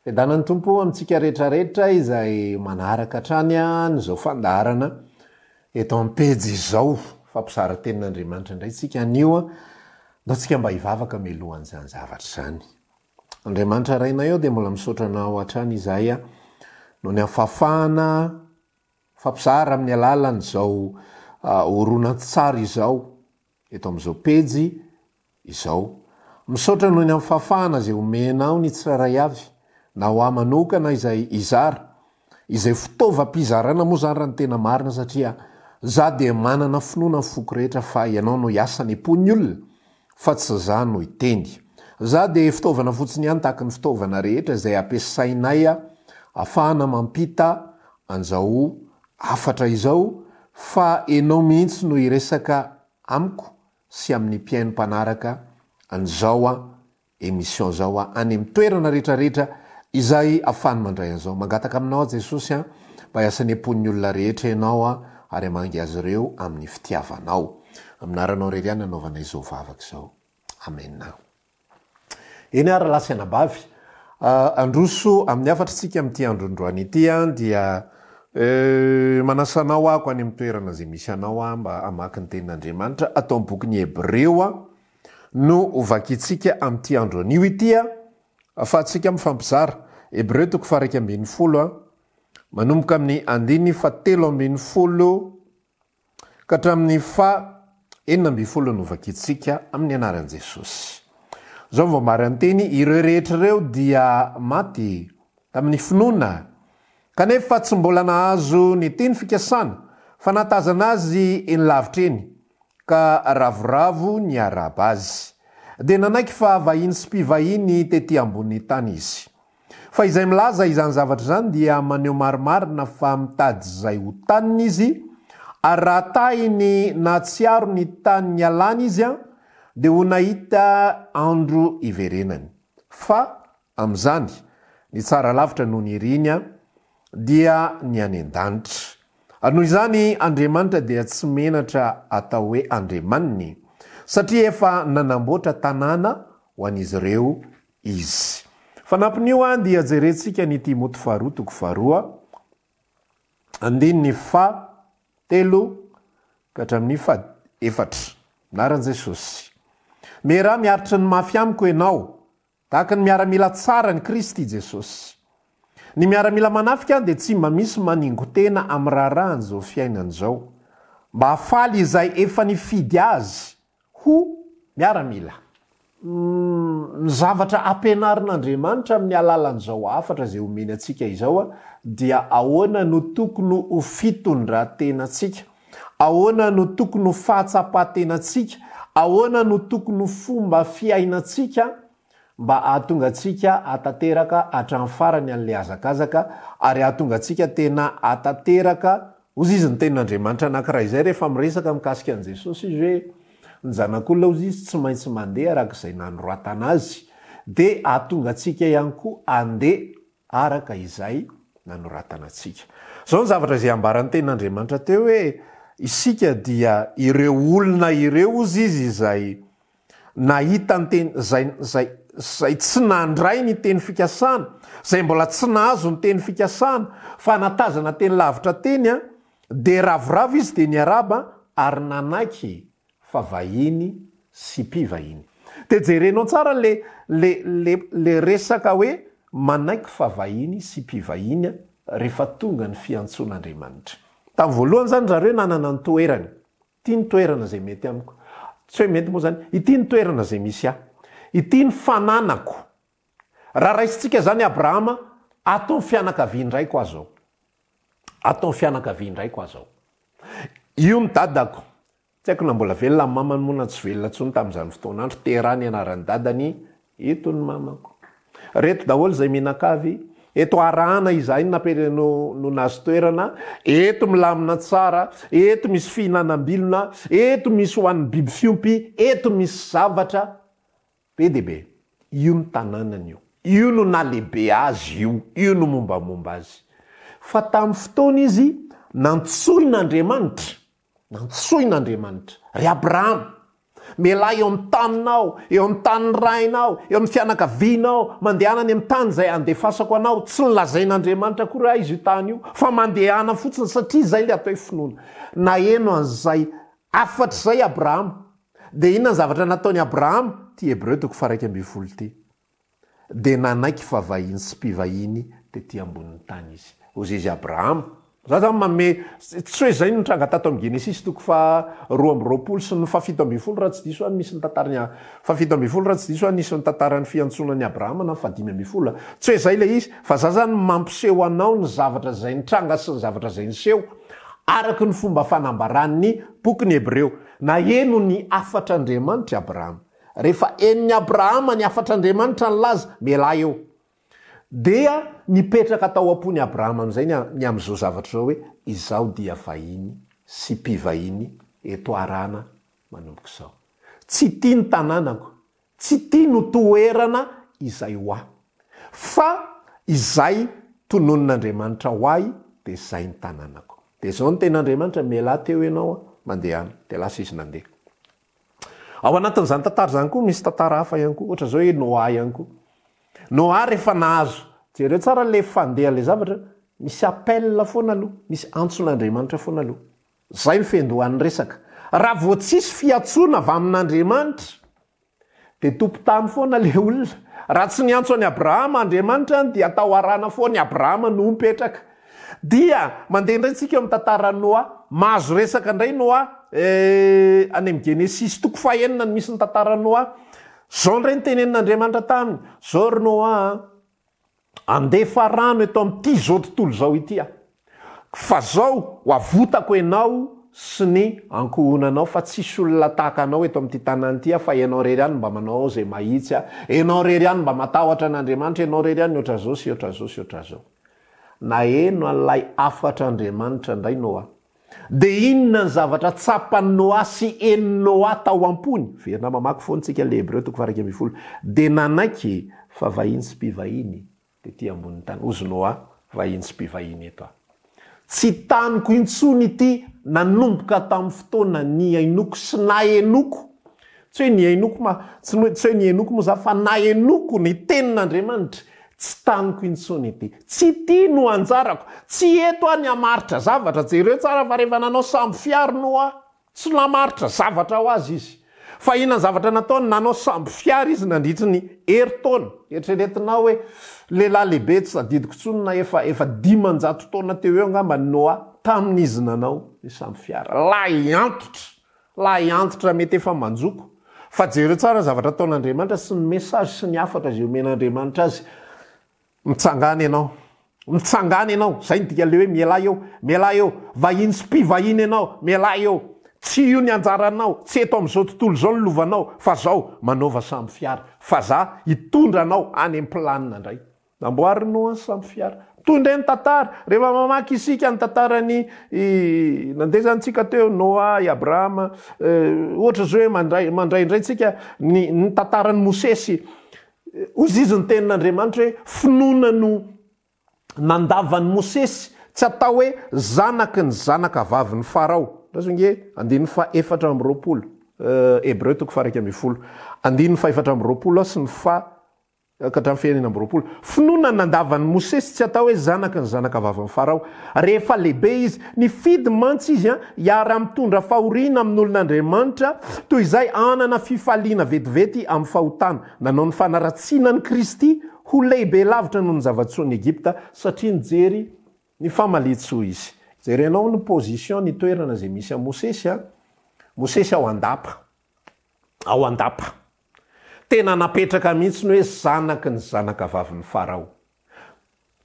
Fiadanan'ny Tompo amintsika rehetra rehetra izay manaraka hatrany an'izao fandaharana eto am-pejy izao. Fampizara tenin'Andriamanitra indray tsika anio. Ndao tsika mba hivavaka mialohan'izany zavatra izany. Andriamanitra Rainay ô dia mbola misaotra Anao hatrany izahay noho ny amin'ny fahafahana fampizara amin'ny alalan'izao horonantsary izao eto amin'izao pejy izao. Misaotra noho ny amin'ny fahafahana izay omenao ny tsirairay avy, na ho ahy manokana izay hizara, izay fitaovam-pizarana moa izany raha ny tena marina satria za dia manana finoana ny foko rehetra fa ianao no hiasa any am-pon'ny olona fa tsy za no hiteny. Za dia fitaovana fotsiny ihany tahaka ny fitaovana rehetra izay ampiasainay afahana mampita an'izao hafatra izao fa enao mihitsy no hiresaka amiko sy amin'ny mpihaino mpanaraka an'izao a émission zao a any amin'ny toerana rehetra rehetra izay afahany mandray an'izao. Mangataka aminao aho Jesosy a mba hiasa any am-pon'ny olona rehetra ianao a ary hamangy azy ireo amin'ny fitiavanao. Amin'ny anaranao irery ihany anaovana izao vavaka izao. Amena. Eny ary lahy sy anabavy, handroso amin'ny hafatra isika amin'ity andro androany ity dia manasa anao aho any amin'ny toerana izay misy anao aho mba hamaky ny tenin'Andriamanitra ato amin'ny bokin'ny Hebreo no hovakintsika amin'ity andro anio ity ahafahantsika mifampizara. Hebreo toko faha-11 manomboka amin'ny andininy faha-13 Ka hatramin'ny faha 16 no vakintsika amin'ny anaran'i Jesosy. Izao no voamarin'ny teny, Ireo rehetra ireo dia maty tamin'ny finoana, kanefa tsy mbola nahazo ny teny fikasana, fa nahatazana azy eny lavitra eny, ka ravoravo niarahaba azy. Dia nanaiky fa vahiny sy mpivahiny tety ambonin'ny tany izy. Fa izay milaza izany zavatra izany dia maneho marimarina fa mitady izay ho taniny izy, ary raha tahiny nahatsiaro ny tany nialany izy dia ho nahita andro hiverenany. Fa, amin'izany, ny tsara lavitra noho ny iriny dia ny any an-danitra. Ary noho izany Andriamanitra dia tsy menatra atao hoe Andriamaniny, satria efa nanamboatra tanàna ho an'izy ireo Izy. Fanampin'io dia jerentsika ny Timoty faharoa toko faharoa andininy faha telo ka hatramin'ny faha efatra. Anaran'i Jesosy. Mieraha miaritra ny mafy amiko ianao, tahaka ny miaramila tsara an'i Kristy Jesosy. Ny miaramila manafika dia tsy mba misy maningo-tena amin'ny raharahan'izao fiainana izao, mba hahafaly izay efa nifidy azy ho miaramila. Ny zavatra ampianarin'Andriamanitra amin'ny alalan'izao hafatra izay omeny antsika izao dia ahoana no tokony ho fitondran-tenantsika, ahoana no tokony ho fahatsapan-tenantsika, ahoana no tokony ho fomba fiainantsika mba hahatonga antsika hahatanteraka hatramin'ny farany an'ilay hazakazaka ary hahatonga antsika tena hahatanteraka Hozy izy ny tenin'Andriamanitra anankiray izay rehefa miresaka mikasika an'i Jesosy izy hoe, Ny Zanak'olona hozy izy tsy maintsy mandeha araka izay nanoratana azy, dia hahatonga antsika ihany koa handeha araka izay nanoratana antsika. Izao ny zavatra izay ambaran'ny tenin'Andriamanitra teo hoe, isika dia ireo olona ireo hozy izy izay nahita ny teny, izay, izay, izay tsy nandray ny teny fikasana, izay mbola tsy nahazo ny teny fikasana, fa natazana teny lavitra teny an, dia ravoravo izy dia niarahaba ary nanaiky fa vahiny sy mpivahiny. Dia jerenao tsara le, le, le, le resaka hoe manaiky fa vahiny sy mpivahiny rehefa tonga ny fiantsoan'Andriamanitra. Tamin'ny voalohany izany zareo nanana ny toerany. Ity ny toerana izay mety amiko. Tsy hoe mety moa izany. Ity ny toerana izay misy ahy. Ity ny fananako. Raha raisintsika izany Abrahama, ato amin'ny fianakavian-draiko aho izao. Ato amin'ny fianakavian-draiko aho izao. Io ny dadako. Tsy haiko na mbola velona ny mamany moa na tsy velona intsony tamin'izany fotoan'andro. Tera ny anaran'ny dadany. Eto ny mamako. Reto daholo izay mianakavy, eto arahana izahay no nampere no no nahazo toerana, eto milamina tsara, eto misy fihinanam-bilona, eto misy ho an'ny biby fiompy, eto misy zavatra be dia be. Io ny tanànany io. Io no nahalehibe azy io, io no mombamomba azy. Fa tamin'ny fotoana izy nantsoin'Andriamanitra, nantsoin'Andriamanitra, ry Abrahama! Mialà eo amin'ny taninao, eo amin'ny tanin'ny rainao, eo amin'ny fianakavianao, mandehana any amin'ny tany izay handefasako anao. Tsy nolazain'Andriamanitra akory hoe aiza io tany io, fa mandehana fotsiny satria izay ilay atao hoe finoana. Naheno an'izay hafatra izay Abrahama. Dia inona ny zavatra nataon'i Abrahama? Ity Hebreo toko faha 11 ity. Dia nanaiky fa vahiny sy mpivahiny tety ambonin'ny tany izy. Hoy izy Abrahama. Za zany manome, tsy hoe izay no nitranga tato amin'ny Genesisy toko faha 22 sy ny faha 17 raha tsy diso aho misy ny tantaran'i, faha 17 raha tsy diso aho nisy ny tantaran'ny fiantsoana an'i Abrahama na ny faha 15. Tsy hoe izay ilay izy, fa za zany mampiseho anao ny zavatra izay nitranga sy ny zavatra izay niseho araka ny fomba fanambaran'ny bokin'ny Hebreo. Naheno ny hafatr'Andriamanitra i Abrahama. Rehefa henon'i Abrahama ny hafatr'Andriamanitra nilaza, Mialà eo. Dia nipetraka tao am-pon'i Abrahama amin'izay ny ny amin'izao zavatra izao hoe, Izaho dia vahiny sy mpivahiny eto Harana manomboka izao. Tsy ity ny tanànako, tsy ity no toerana izay ho ahy. Fa izay tononin'Andriamanitra ho ahy dia izay ny tanànako. Dia izao no tenin'Andriamanitra, Mialà teo ianao, mandehana. Dia lasa izy nandeha. Ao anatin'izany tantara izany koa misy tantara hafa ihany koa, ohatra izao hoe Noa ihany koa. Noa rehefa nahazo, jereo tsara ilay fandehan'ilay zavatra, misy appel foana aloha, misy antson'Andriamanitra foana aloha. Izay no fiandohan'ny resaka. Raha vao tsisy fiantsoana avy amin'Andriamanitra, dia tompon-tany foana ilay olona. Raha tsy niantso an'i Abrahama Andriamanitra dia tao Harana foana i Abrahama no mipetraka. Dia mandeha indray tsika eo amin'ny tantaran'i Noa. Mahazo resaka indray Noa, eh, any amin'ny Genesisy toko fahenina no misy ny tantaran'i Noa. Izao indray no tenenin'Andriamanitra taminy, Izao ry Noa a, handefa rano eto amin'ity izao tontolo izao ity aho. Fa zao, ho avotako ianao sy ny ankohonanao, fa tsisy olona tahaka anao eto amin'ity tanàna ity aho, fa ianao irery ihany no mba manao izay mahitsy aho, ianao irery ihany no mba matahotra an'Andriamanitra, ianao irery ihany no ohatran'izao sy ohatran'izao sy ohatran'izao. Naheno an'ilay hafatr'Andriamanitra indray Noa. Dia inona ny zavatra tsapan'i Noa sy henon'i Noa tao am-pony? Verina mamaky foana tsika ilay Hebreo toko faha 11. Dia nanaiky fa vahiny sy mpivahiny Tety ambonin'ny tany. Hozy Noa, vahiny sy mpivahiny eto aho. Tsy taniko intsony ity nanomboka tamin'ny fotoana nihainoako sy nahenoako, tsy hoe nihainoako ma, tsy hoe tsy hoe nihainoako moa za fa nahenoako ny tenin'Andriamanitra, tsy taniko intsony ity. Tsy ity no anjarako. Tsy eto aho ny hamaritra zavatra. Jereo tsara fa rehefa nanao sambo fiaro Noa, Tsy namaritra zavatra ho azy izy. Fa inona ny zavatra nataony? Nanao sambo fiara izy nandritry ny herintaona. Eritreretinao hoe lehilahy lehibe tsy tadidiko intsony na efa efa 500 taona teo eo angamba ny Noa tamin'izy nanao ny sambo fiara. Lahy antitra! Lahy antitra mety efa manjoko. Fa jereo tsara ny zavatra ataon'Andriamanitra sy ny message sy ny hafatra izay omen'Andriamanitra azy. Mitsangàna ianao. Mitsangàna ianao. Izay no dikan'ilay hoe mialà eo. Mialà eo. Vahiny sy mpivahiny ianao. Mialà eo. Tsy io ny anjaranao. Tsy eto amin'izao tontolo izao ny lovanao. Fa zao, manaova sambo fiara. Fa za hitondra anao any amin'ny planina indray. Namboarin'i Noa ny sambo fiara. Mitohy indray ny tantara. Rehefa mamaky isika ny tantaran'i, i, nandeha izany tsika teo, Noa, i Abrahama, ohatra izao hoe mandray, mandray indray tsika ny, ny tantaran'i Mosesy. Hozy izy ny tenin'Andriamanitra hoe finoana no nandavan'i Mosesy tsy atao hoe zanaky ny zanaka vavin'i Farao. Raiso ange andininy faha 24, Hebreo toko faha 11, andininy faha 24 sy ny faha ka hatramin'ny faha 26. Finoana no nandavan'i Mosesy tsy atao hoe zanaky ny zanaka vavin'i Farao. Rehefa lehibe izy, nifidy mantsy izy hiara-mitondra fahoriana amin'olon'Andriamanitra toy izay hanana fifaliana vetivety amin'ny fahotana. Nanao ny fanaratsiana an'i Kristy ho lehibe lavitra noho ny zava-tsoan'i Egypta satria nijery ny famalian-tsoa izy. Jerenao ny position, ny toerana izay misy an'i Mosesy a! Mosesy ao an-dapa. Ao an-dapa. Tena napetraka mihitsy ny hoe zanaky ny zanakavavin'i Farao.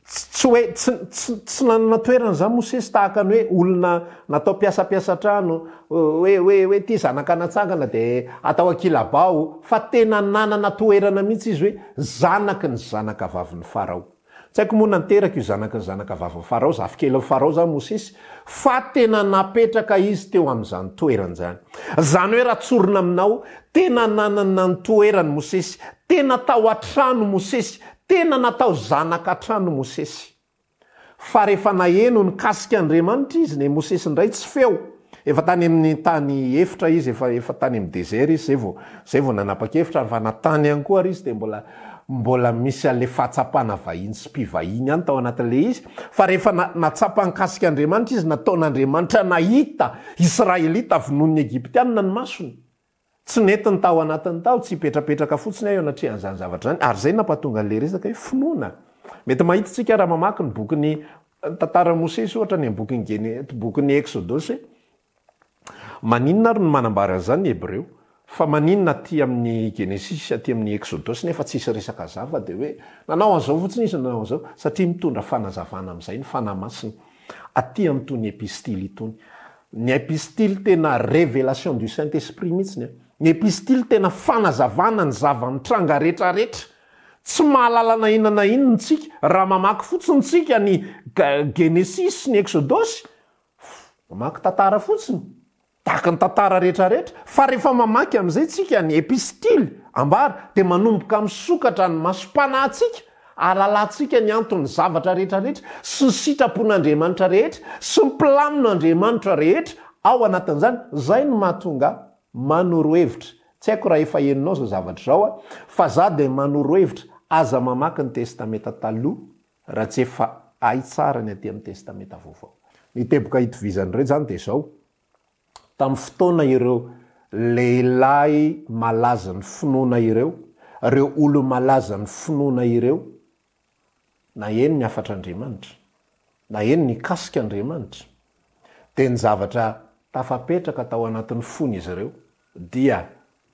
Tsy hoe, tsy, tsy, tsy nanana toerana izany Mosesy tahaka ny hoe olona natao mpiasa-mpiasa trano, hoe, hoe, hoe ity zanaka natsangana dia atao ankilabao, fa tena nanana toerana mihitsy izy hoe zanaky ny zanaka vavin'i Farao. Tsy haiko moa na niteraka io zanaky ny zanaka vavin'i Farao, zafikelin'i Farao izany Mosesy, fa tena napetraka izy teo amin'izany toerana izany. Izany hoe raha tsorina aminao, tena nanana ny toerany Mosesy, tena tao an-trano Mosesy, Tena natao zanaka hatrany Mosesy. Fa rehefa naheno nikasika Andriamanitra izy, ne Mosesy indray tsy feo. Efa tany amin'ny tany efitra izy, efa efa tany amin'ny désert izy zay vao zay vao nanapa-kevitra ary fa na tany ihany koa ary izy dia mbola mbola misy an'ilay fahatsapana vahiny sy mpivahiny ihany tao anatin'ilay izy. Fa rehefa na natsapa nikasika Andriamanitra izy, nataon'Andriamanitra nahita Israelita vonoin'ny Egyptiana ny masony. Tsy nety ny tao anatiny tao, tsy hipetrapetraka fotsiny aho eo anatrehan'izany zavatra izany, ary izay no nampahatonga an'ilay resaka hoe finoana. Mety mahita isika raha mamaky ny bokin'ny tantaran'i Mosesy ohatra any amin'ny bokin'ny Gene, bokin'ny Eksodosy hoe maninona ary no manambara an'izany ny Hebreo, fa maninona aty amin'ny Genesisy sy aty amin'ny Eksodosy nefa tsisy resaka izany fa dia hoe nanao an'izao fotsiny izy nanao an'izao, satria mitondra fanazavana amin'izay ny Fanahy Masina. Aty amin'itony epistily itony. Ny epistily tena révélation du Saint Esprit mihitsy an. Ny epistily tena fanazavana ny zava-mitranga retraretra. Tsy mahalala na inona na inona tsika raha mamaky fotsiny tsika ny Genesisy sy ny Eksodosy, mamaky tantara fotsiny. Tahaka ny tantara rehetra rehetra, fa rehefa mamaky amin'izay tsika ny epistily ambara dia manomboka misokatra ny masom-panahintsika ahalalantsika ny anton'ny zavatra rehetra rehetra sy ny sitrapon'Andriamanitra rehetra sy ny planin'Andriamanitra rehetra ao anatin'izany, izay no mahatonga ahy manoro hevitra, tsy haiko raha efa henonao izao zavatra izao a, fa za dia manoro hevitra aza mamaky ny testamenta taloha raha tsy efa hay tsara ny aty amin'ny testamenta vaovao. Ny teboka itovizan'ireo izany dia izao, Tamin'ny fotoana ireo lehilahy malazan'ny finoana ireo, ireo olo-malazan'ny finoana ireo, naheno ny hafatr'Andriamanitra, naheno nikasika Andriamanitra, dia ny zavatra tafapetraka tao anatin'ny fon'izy ireo dia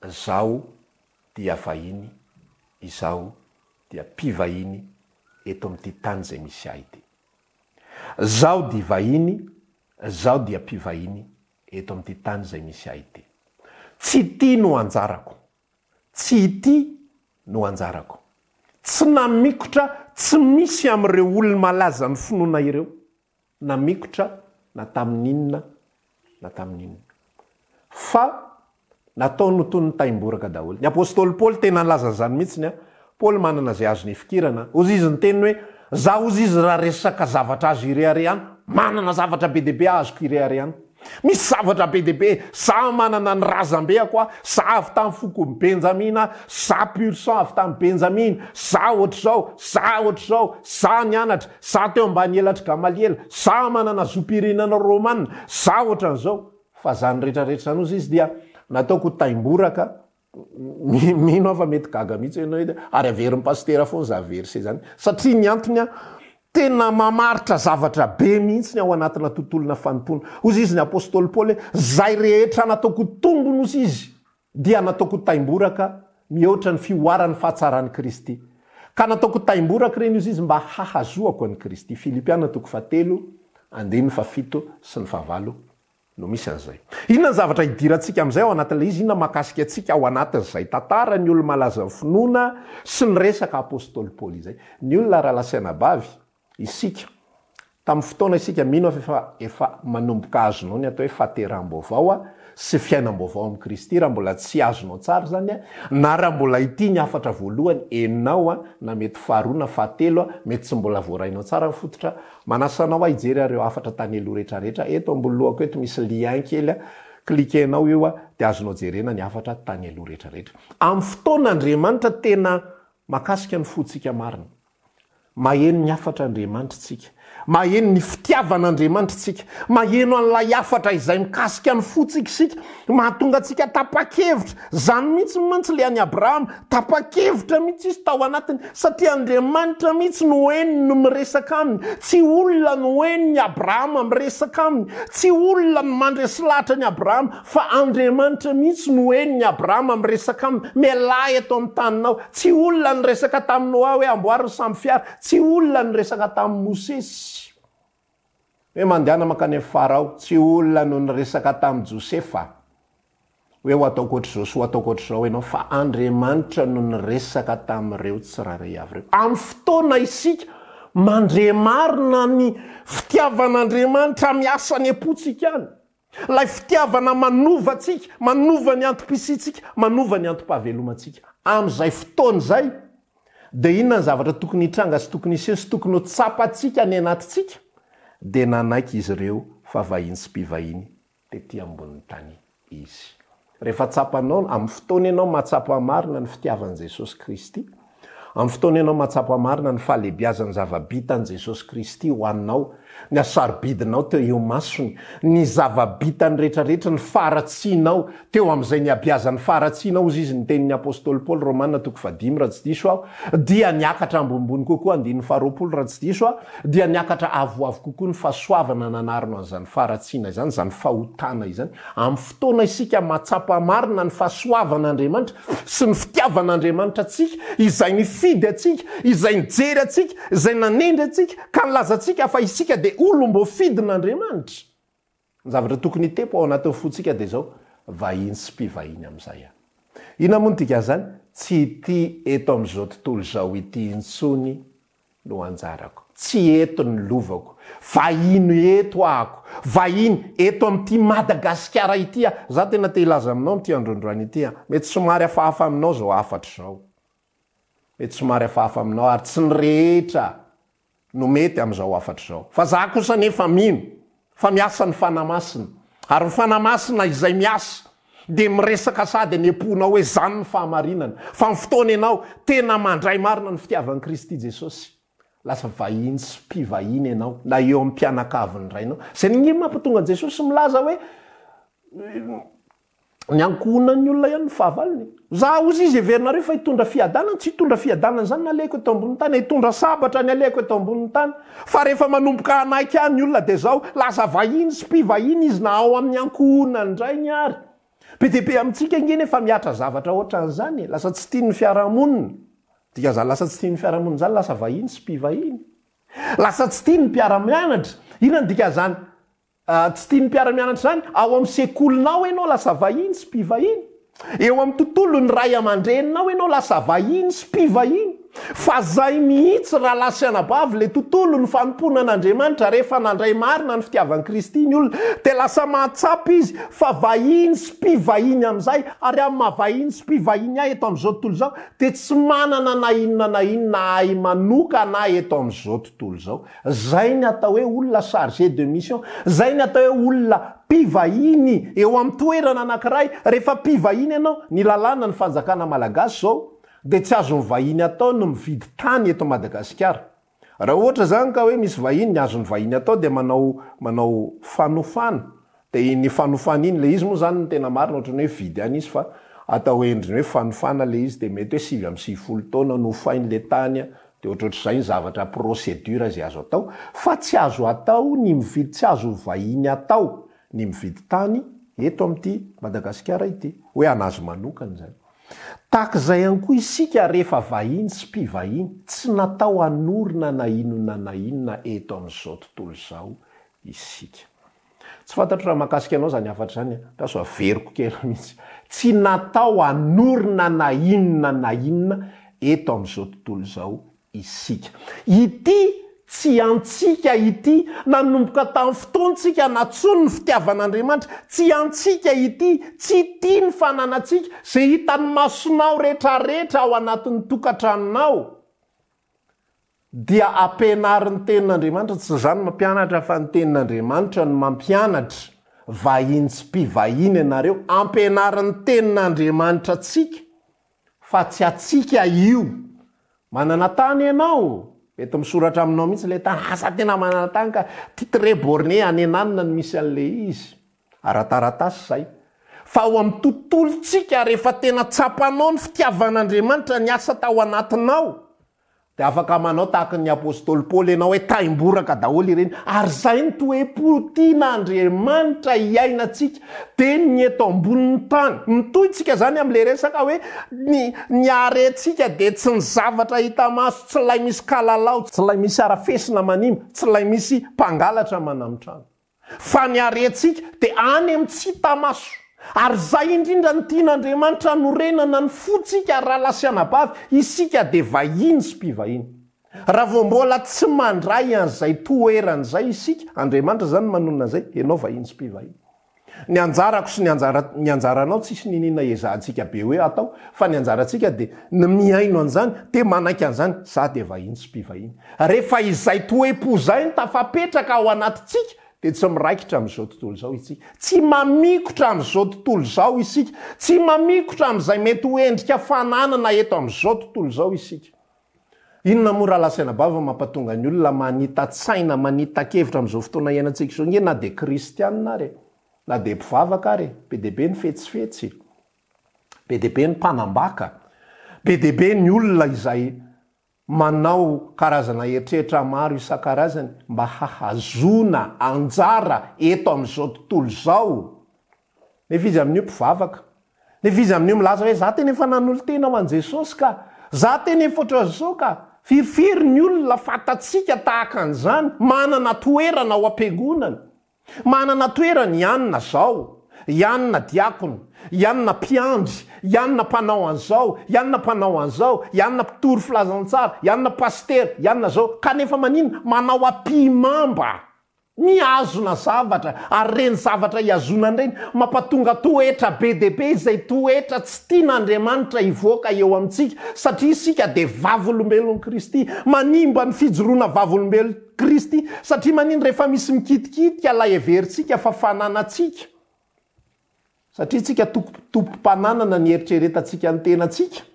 Izaho dia vahiny, izaho dia mpivahiny eto amin'ity tany izay misy ahy ity. Zaho dia vahiny, zaho dia mpivahiny eto amin'ity tany izay misy ahy ity. Tsy ity no anjarako. Tsy ity no anjarako. Tsy namikotra tsy misy amin'ireo olo-malaza ny finoana ireo namikotra na tamin'inona na tamin'inona. Fa nataony ho toy ny taimboraka daholo. Ny apostoly Paoly tena nilaza an'izany mihitsiny an. Paoly manana izay azony ifikirana. Hozy izy niteny hoe, Za hozy izy raha resaka zavatra azo ireharehana, manana zavatra be dia be aho azoko ireharehana. Misy zavatra be dia be, za manana ny razambeako aho, za avy tamin'ny fokon'i Benjamina aho, za pur sang avy tamin'i Benjamina, za ohatr'izao, za ohatr'izao, za nianatra, Za teo ambany elatr'i Gamaliela, za manana zom-pirenena romana, za ohatran'izao. Fa zany retraretra zany ozy izy dia nataoko ho taimboraka, mino aho fa mety gaga mihitsy ianao hoe ary averin'i pasitera foana zany verset zany. Satria ny antony an, tena mamaritra zavatra be mihitsy ny ao anatina tontolona fanompoana. Hozy izy ny apostoly Paoly hoe, zay rehetra nataoko ho tombony ozy izy, Dia nataoko taimboraka mihoatra ny fihoaran'ny fahatsaran'i Kristy. Ka nataoko taimboraka ireny ozy izy mba hahazoako an'i Kristy. Filipiana toko fahatelo, andininy fahafito sy ny fahavalo no misy an'izay. Inona ny zavatra idirantsika amin'izay ao anatin'ilay izy? Inona mahakasika antsika ao anatin'izay tantara ny olo-malazan'ny finoana sy ny resaka apostoly Paoly izay? Ny olona rahalahy sy anabavy, Isika. Tamin'ny fotoana isika, mino aho fa efa efa manomboka azonao ny atao hoe fahateraham-baovao sy fiainam-baovao amin'i Kristy, raha mbola tsy azonao tsara izany, na raha mbola ity ny hafatra voalohany henonao, na mety faharoa na fahatelo, mety tsy mbola voarainao tsara ny fototra, manasa anao aho hijery ireo hafatra tany aloha rehetrarehetra, eto ambony lohako eto misy lien kely, cliquer-nao io dia azonao jerena ny hafatra tany aloha rehetrarehetra. Amin'ny fotoana Andriamanitra tena makasika ny fontsika marina. Maheno ny hafatra Andriamanitra tsika. Maheno ny fitiavan'Andriamanitra tsika. Maheno an'ilay hafatra izay mikasika ny fontsika isika. Mahatonga antsika tapa-kevitra. Izany mihitsy mantsy ilay an'i Abrahama. Tapa-kevitra mihitsy izy tao anatiny. Satria Andriamanitra mihitsy no henony no miresaka aminy. Tsy olona no henon'i Abrahama miresaka aminy. Tsy olona no mandresy lahatra an'i Abrahama. Fa Andriamanitra mihitsy no henon'i Abrahama miresaka aminy. Mialà eto amin'ny taninao. Tsy olona niresaka tamin'i Noa hoe amboary ny sambo fiara. Tsy olona niresaka tamin'i Mosesy hoe mandehana mankany amin'i Farao. Tsy olona no niresaka tamin'i Josefa hoe ho ataoko ohatr'izao sy ho ataoko ohatr'izao ianao. Fa Andriamanitra no niresaka tamin'ireo tsirairay avy ireo. Amin'ny fotoana isika mandre marina ny fitiavan'Andriamanitra miasa any am-pontsika any. Ilay fitiavana manova antsika, manova ny antom-pisiantsika, manova ny antom-pahavelomantsika. Amin'izay fotoana izay, dia inona ny zavatra tokony hitranga sy tokony hiseho sy tokony ho tsapantsika any anatintsika? Dia nanaiky izy ireo fa vahiny sy mpivahiny. tety ambonin'ny tany Izy. Rehefa tsapanao, amin'ny fotoana ianao mahatsapa marina ny fitiavan'i Jesosy Kristy, amin'ny fotoana ianao mahatsapa marina ny fahalehibiazan'ny zava-bitan'i Jesosy Kristy ho anao, ny hasarobidinao teo imasony, ny zava-bitany rehetrarehetra, ny faharatsianao, teo amin'izay nihabiazan'ny faharatsianao, hozy izy ny tenin'ny apostoly Paoly, Romana toko fahadimy raha tsy diso aho, dia niakatra ambonimbony kokoa, andininy faharoapolo raha tsy diso aho, dia niakatra avoavo kokoa ny fahasoavana nanarona an'izany faharatsiana izany, izany fahotana izany. Amin'ny fotoana isika mahatsapa marina ny fahasoavan'Andriamanitra sy ny fitiavan'Andriamanitra antsika, izay nifidy antsika, izay nijery antsika, izay nanendry antsika, ka nilaza antsika fa isika dia olom-boafidin'Andriamanitra. Ny zavatra tokony hitepo ao anatin'ny fontsika dia izao, vahiny sy mpivahiny amin'izay aho. Inona moa no dikan'izany? Tsy ity eto amin'izao tontolo izao ity intsony no anjarako. Tsy eto ny lovako. Vahiny eto ahako. Vahiny eto amin'ity Madagasikara ity aho. Za tena te hilaza aminao amin'ity androandroany ity an. Mety somary hafahafa aminao izao hafatra izao. Mety somary hafahafa aminao ary tsy ny rehetra no mety amin'izao hafatra izao. Fa za kosa anefa mino fa miasa ny Fanahy Masina. Ary ny Fanahy Masina izay miasa dia miresaka sady any am-ponao hoe zany ny fahamarinana. Fa ny fotoana ianao tena mandray marina ny fitiavan'i Kristy Jesosy, lasa vahiny sy mpivahiny ianao na eo amin'ny mpianakavin'ny Rainao. Izay ange mampatonga an'i Jesosy milaza hoe Ny ankohonan'ny olona ihany no fahavalony. Za ozy izy heverinareo fa hitondra fiadanana, tsy hitondra fiadanana izany ny alehako eto ambonin'ny tany, hitondra sabatra ny alehako eto ambonin'ny tany. Fa rehefa manomboka hanaiky ahy ny olona dia zao, lasa vahiny sy mpivahiny izy na ao amin'ny ankohonan-drainy ary. Be dia be amintsika ange nefa mihatra zavatra ohatran'izany e, lasa tsy tian'ny fiarahamonina. Dikan'izany lasa tsy tian'ny fiarahamonina izany lasa vahiny sy mpivahiny. Lasa tsy tian'ny mpiara-mianatra. Inona no dikan'izany? Tsy tian'ny mpiara-mianatra izany. Ao amin'ny sekolinao ianao lasa vahiny sy mpivahiny. Eo amin'ny tontolon'ny ray aman-dreninao ianao lasa vahiny sy mpivahiny. Fa zay mihitsy rahalahy sy anabavy ilay tontolon'ny fanompoana an'Andriamanitra rehefa nandray marina ny fitiavan'i Kristy ny olona dia lasa mahatsapa izy fa vahiny sy mpivahiny amin'izay ary amin'ny maha vahiny sy mpivahiny ahy eto amin'izao tontolo izao dia tsy manana na inona na inona ahy manokana aho eto amin'izao tontolo izao. Zay ny atao hoe olona chargé de mission, zay ny atao hoe olona mpivahiny eo amin'ny toerana anankiray, rehefa mpivahiny ianao, ny lalàna ny fanjakana malagasy zao dia tsy azon'ny vahiny atao ny mividy tany eto Madagasikara. Raha ohatra zany ka hoe misy vahiny, ny azon'ny vahiny atao dia manao manao fanofana, dia iny fanofana iny, ilay izy moa zany ny tena marina ohatran'ny hoe vidy ihany izy fa atao endriny hoe fanofana ilay izy dia mety hoe 99 taona no hofainy ilay tany Dia ohatrohatr'izay ny zavatra procédure izay azo atao, fa tsy azo atao ny mividy tsy azo vahiny atao ny mividy tany eto amin'ity Madagasikara ity, hoe an'azy manokana izany. Tahaka izay ihany koa isika rehefa vahiny sy mpivahiny, tsy natao hanorina na inona na inona eto amin'izao tontolo izao isika. Tsy fantatro raha mahakasika anao izany hafatra izany an! Andraso averiko kely mihitsy. Tsy natao hanorina na inona na inona eto amin'izao tontolo izao isika. Ity tsy antsika ity. Nanomboka tamin'ny fotoantsika nantsoiny ny fitiavan'Andriamanitra. Tsy antsika ity. Tsy ity ny fananantsika. Izay hitan'ny masonao rehetrarehetra ao anatin'ny tokantranonao. Dia ampianarin'ny Tenin'Andriamanitra, tsy izaho no mampianatra fa ny Tenin'Andriamanitra no mampianatra, vahiny sy mpivahiny ianareo, ampianarin'ny Tenin'Andriamanitra antsika fa tsy antsika io. Manana tany ianao? Mety misoratra aminao mihitsy ilay tany, asa tena manana tany ka, titre borné any ananona no misy an'ilay izy. Ara-taratasy izay. Fa ao amin'ny tontolontsika rehefa tena tsapanao ny fitiavan'Andriamanitra niasa tao anatinao, Dia afaka manao tahaka ny apostoly Paoly ianao hoe taimboraka daholo ireny. Ary izay ny toe-po tian'Andriamanitra hiainantsika dia ny eto ambonin'ny tany. Mitohy tsika izany amin'ilay resaka hoe ny ny harentsika dia tsy ny zavatra hita maso, tsy ilay misy kalalao, tsy ilay misy harafesina manimba, tsy ilay misy mpangalatra manamitrano. Fa ny harentsika dia any amin'ny tsy hita maso. Ary izay indrindra no tian'Andriamanitra hanorenana ny fontsika rahalahy sy anabavy, isika dia vahiny sy mpivahiny. Raha vao mbola tsy mandray an'izay toerana izay isika, Andriamanitra izany no manonona an'izay, ianao vahiny sy mpivahiny. Ny anjarako sy ny anjara, ny anjaranao tsisy niniana ezahantsika be hoe atao, fa ny anjarantsika dia ny mihaino an'izany, dia manaiky an'izany, za dia vahiny sy mpivahiny. Rehefa izay toe-po izay no tafapetraka ao anatintsika, Dia tsy miraikitra amin'izao tontolo izao isika. Tsy mamikotra amin'izao tontolo izao isika. Tsy mamikotra amin'izay mety ho endrika fananana eto amin'izao tontolo izao isika. Inona moa rahalahy sy anabavy no mampatonga ny olona manita-tsaina, manita-kevitra amin'izao fotoana iainantsika izao? Nge na dia kristianina ary e! Na dia mpivavaka ary e! Be dia be ny fetsifetsy. Be dia be ny mpanambaka. Be dia be ny olona izay manao karazana eritreritra maro isan-karazany mba hahazoana anjara eto amin'izao tontolo izao. Nefa izy amin'io mpivavaka. Nefa izy amin'io milaza hoe za tena efa nanolo-tena ho an'i Jesosy ka. Za tena efa ohatran'izao ka. Firifiry ny olona fantatsika tahaka an'izany, manana toerana ao am-piangonana. Manana toerana i Anna zao, i Anna diakona, i Anna mpiandry, i Anna mpanao an'izao, i Anna mpanao an'izao, i Anna mpitory filazantsara, i Anna pasitera, i Anna zao. Kanefa maninona? Manao ampihimamba. Mihazona zavatra, ary ireny zavatra ihazonany ireny mampatonga toetra be dia be izay toetra tsy tian'Andriamanitra hivoaka eo amintsika, satria isika dia vavolombelon'i Kristy. Manimba ny fijoroana vavolombelon'i Kristy, satria manino rehefa misy mikitikitika ilay heverintsika fa fananantsika? Satria tsika tompom-pananana ny eritreretantsika ny tenantsika.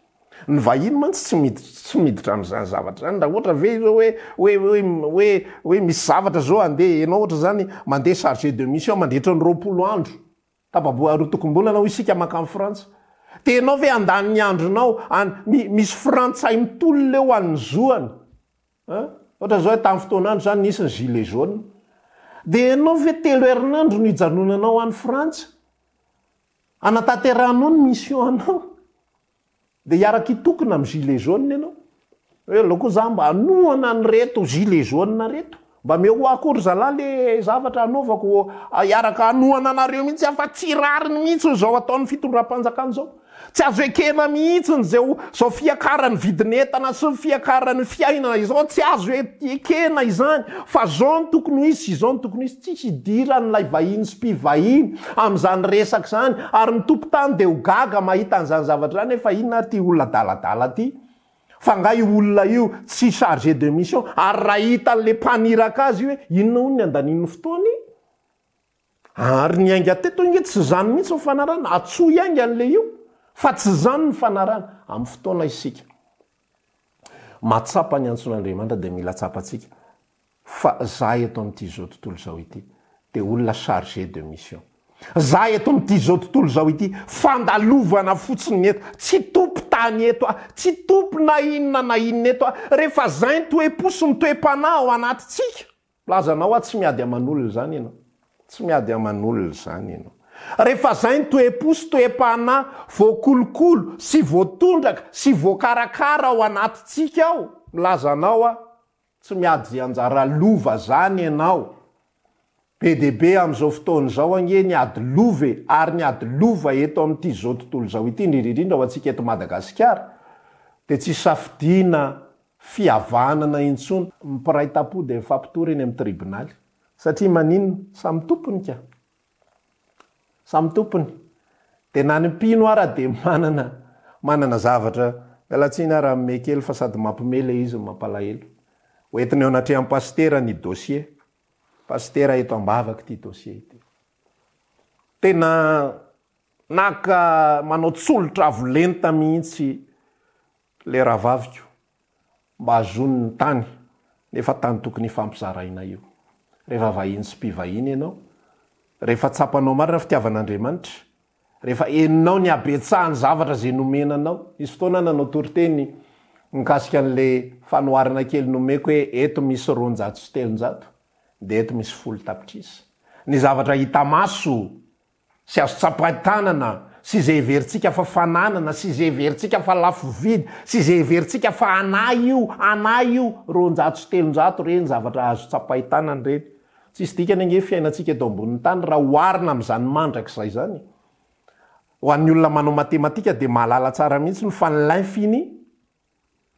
Ny vahiny mantsy tsy miditra tsy miditra amin'izany zavatra izany. Raha ohatra ve izao hoe hoe hoe hoe hoe misy zavatra izao andeha ianao ohatra izany mandeha chargé de mission mandritra ny 20 andro, tapa-bo roatokom-bolana hoy isika mankany Frantsa. Dia ianao ve handany ny andronao any mi misy frantsay mitolona eo an'ny zoany. An? Ohatra zao hoe tamin'ny fotoan'andro zany nisy ny gilet jaune. Dia ianao ve telo herinandro no hijanonanao any Frantsa? Hanatanterahanao ny mission anao? Dia hiaraka hitokona amin'ny gilet jaune ianao? Hoe aleo koa za mba hanohana an'ireto gilet jaune ireto. Mba omeo ahy koa ry zalahy le zavatra hanaovako hiaraka hanohana anareo mihitsy aho fa tsy rariny mihitsy izao ataon'ny fitondram-panjakana izao. Tsy azo ekena mihitsy izao izao fiakaran'ny vidin'entana sy ny fiakaran'ny fiainana izao, tsy azo ekena izany fa izao no tokony ho izy sy izao no tokony ho izy. Tsisy idiran'ilay vahiny sy mpivahiny amin'izany resaka izany ary ny tompon-tany dia ho gaga mahita an'izany zavatra izany hoe fa inona ary ity olona adaladala ity? Fa nga io olona io tsy chargé de mission ary raha hitan'le mpaniraka azy io hoe inona hono ny andaniany fotoany? Ary niainga teto ange tsy zany mihitsy ny fanarahana, atsoy haingana le io fa tsy zany ny fanarahana. Amin'ny fotoana isika mahatsapa ny antson'Andriamanitra dia mila tsapantsika fa za eto amin'ity zao tontolo izao ity dia olona chargé de mission. Za eto amin'ity zao tontolo izao ity fandalovana fotsiny ny eto, tsy tompon-tany eto aho, tsy tompo na inona na inona eto aho, rehefa zay ny toe-po sy ny toe-panahy ao anatintsika, milaza anao aho tsy miady aman'olona izany ianao, tsy miady aman'olona izany ianao. Rehefa zay ny toe-po sy toe-panahy voakolokolo sy voatondraka sy voakarakara ao anatintsika ao, milaza anao aho, Tsy miady anjara lova zany ianao. Be dia be amin'izao fotoana izao ange ny ady lova e, ary ny ady lova eto amin'ity izao tontolo izao ity, indrindra indrindra ho antsika eto Madagasikara, dia tsy safidiana fihavanana intsony. Ny mpiray tampo dia mifampitory eny amin'ny tribonaly. Satria maninona? Samy tompony ka. Samy tompony. Dia na ny mpino ara dia manana manana zavatra, miala tsiny aho raha mimehy kely fa sady mampime ilay izy no mampalahelo. Ho entina eo anatrehan'ny pasitera ny dossier. Pasitera eto ambavaka ity dossier ity. Tena naka manao tsolotra avo lenta mihitsy le rahavaviko mba hahazoany ny tany nefa tany tokony hifampizaraina io. Rehefa vahiny sy mpivahiny ianao, rehefa tsapanao marina ny fitiavan'Andriamanitra, rehefa henonao ny habetsahan'ny zavatra izay nomena anao. Nisy fotoana aho nanao toriteny mikasika an'ilay fanoharana kely nomeko hoe eto misy 302 dia eto misy folo tapitrisa. Ny zavatra hita maso sy azo tsapain-tanana sy izay heverintsika fa fananana sy izay heverintsika fa lafo vidy sy izay heverintsika fa anay io, anay io, 302 ireny zavatra azo tsapain-tanana ireny. Tsisy dikany ange fiainantsika eto ambonin'ny tany raha oharina amin'izany mandrakizay izany. Ho an'ny olona manao matematika dia mahalala tsara mihitsy fa ny l'infini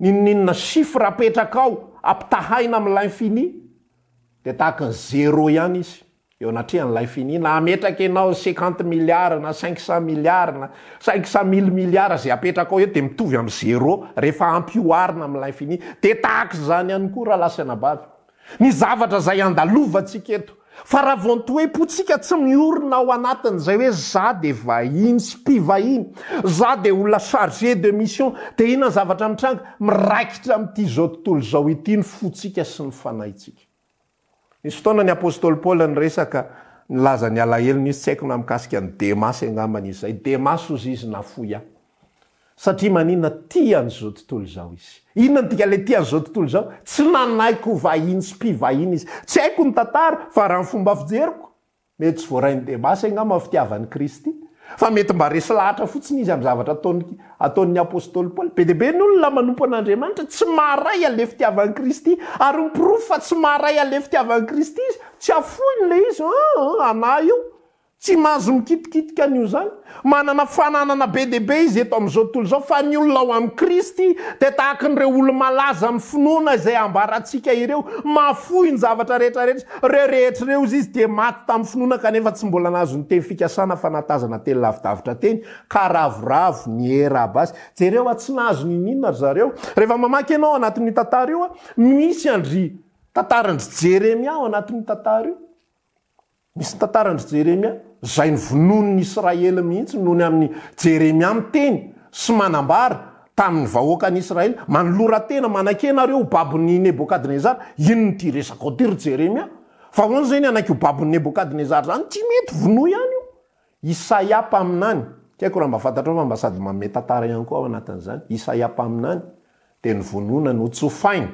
N'inon'inona chiffre apetrakao ampitahaina amin'ny l'infini dia tahaka ny zéro ihany izy eo anatrehan'ny l'infini. Na ametraka ianao cinquante milliards na cinq cent milliards na cinq cent mille milliards izay apetrakao eo dia mitovy amin'ny zéro rehefa ampioharina amin'ny l'infini. Dia tahaka izany ihany koa rahalahy sy anabavy. Ny zavatra izay andalovantsika eto. Fa raha vao ny toe-pontsika tsy miorina ao anatin'izay hoe za dia vahiny sy mpivahiny, za dia olona chargé de mission, dia inona ny zavatra mitranga? Miraikitra amin'ity izao tontolo izao ity ny fontsika sy ny fanahintsika. Nisy fotoana ny apostoly Paoly niresaka, nilaza ny alahelony izy, tsy haiko na mikasika an'i Demasy angambany izy izay, Demasy hozy izy nafoy ahy. Satria maninona? Tia an'izao tontolo izao izy. Inona no dikan'ilay tia an'izao tontolo izao? Tsy nanaiky ho vahiny sy mpivahiny izy. Tsy haiko ny tantara, fa raha ny fomba fijeriko, mety tsy voarain'i Demasy angamba ny fitiavan'i Kristy. Fa mety mba resy lahatra fotsiny izy amin'ny zavatra ataony, ataon'ny apostoly Paoly. Be dia be ny olona manompo an'Andriamanitra, tsy maharay an'ilay fitiavan'i Kristy. Ary ny porofo fa tsy maharay an'ilay fitiavan'i Kristy izy, tsy afoiny ilay izy, aa, anà io. Tsy mahazo mikitikitika an'io izany. Manana fananana be dia be izy eto amin'izao tontolo izao, fa ny olona ao amin'i Kristy dia tahaka an'ireo olo-malaza amin'ny finoana izay ambarantsika ireo, mahafoy ny zavatra rehetra rehetra. Ireo rehetra ireo, hozy izy, dia maty tamin'ny finoana kanefa tsy mbola nahazo ny teny fikasana fa nahatazana teny lavidavitra teny, ka ravoravo nieraba azy. Jereo a, tsy nahazo n'inon'inona ry zareo. Rehefa mamaky ianao ao anatin'io tantara io, misy an-dry tantaran-dry Jeremia ao anatin'io tantara io. Misy ny tantaran-dry Jeremia, izay novonoin'ny Israely mihitsy noho ny amin'i Jeremia miteny sy manambara tamin'ny vahoakan'i Israely, Manolora tena, manaike nareo ho babon'i Nebokadnezara. Inona ity resakao ity ry Jeremia? Fa ahoana izay ny hanaiky ho babon'i Nebokadnezara izany? Tsy mety, vonoy ihany io. Isaia mpaminany, tsy haiko raha mba fantatrao fa mba sady manome tantara ihany koa ao anatin'izany, Isaia mpaminany dia novonoina, notsofaina,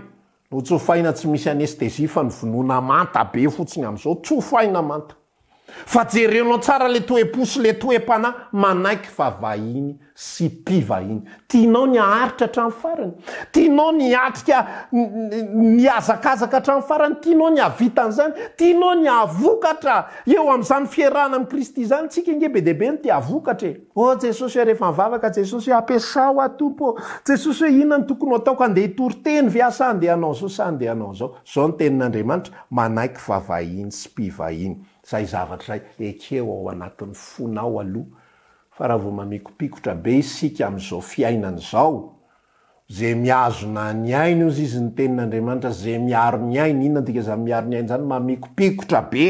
notsofaina tsy misy anesthésie fa novonoina manta be fotsiny amin'izao, tsofaina manta. Fa jerenao tsara le toe-po sy le toe-panahy, manaiky fa vahiny sy mpivahiny. Tianao ny haharitra hatramin'ny farany? Tianao ny hiatrika ny hazakazaka hatramin'ny farany? Tianao ny hahavita an'izany? Tianao ny hahavokatra eo amin'izany fiarahana amin'i Kristy izany? Tsika ange be dia be no te hahavokatra e! Oh Jesosy hoe rehefa mivavaka Jesosy hoe ampiasao aho Tompo ô! Jesosy hoe inona no tokony ho ataoko? Andeha hitory teny ve aho sa andeha hanao an'izao sa andeha hanao an'izao? Izao ny tenin'Andriamanitra, manaiky fa vahiny sy mpivahiny. Izay zavatra izay ekeo ao anatin'ny fonao aloha Fa raha vao mamikopikotra be isika amin'izao fiainana izao, ze mihazona ny ainy hozy izy ny tenin'Andriamanitra, ze miaro ny ainy, inona dika zany miaro ny ainy zany, mamikopikotra be,